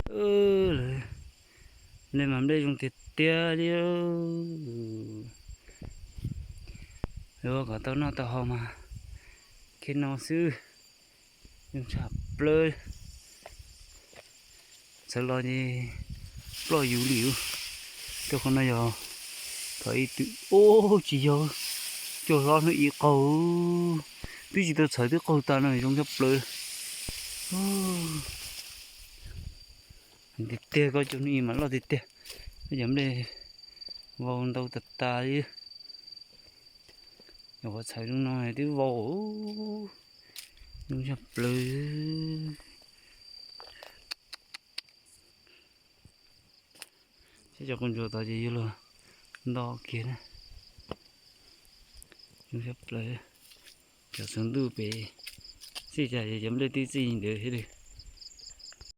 Lawv, nplej mas nplej zoo tiag tiag li. Yuav kom tau noj tau haus mas kiag no xwb. Zoo tshaj plaws. Txhawv los ces ploj yus li. Tej qhov no yog thaum ib tug, ub, tsis yog, cua hlob hnub ib qaug, twb tsis tau txhawv twb qaug tas no zoo tshaj plaws. Tiag tiag, koj cua hnub ib mas loj tiag tiag. Cov nplej vau ntau tas tas li. Yog qhov txhawv zoo no twb vau, zoo tshaj plaws. Thiab cov qub ntsuag tod ces yuav luag nto kiag na. Zoo tshaj plaws. Cov tsaus ntuj pem xij cas cov nplej twb txij ntawd thiab li.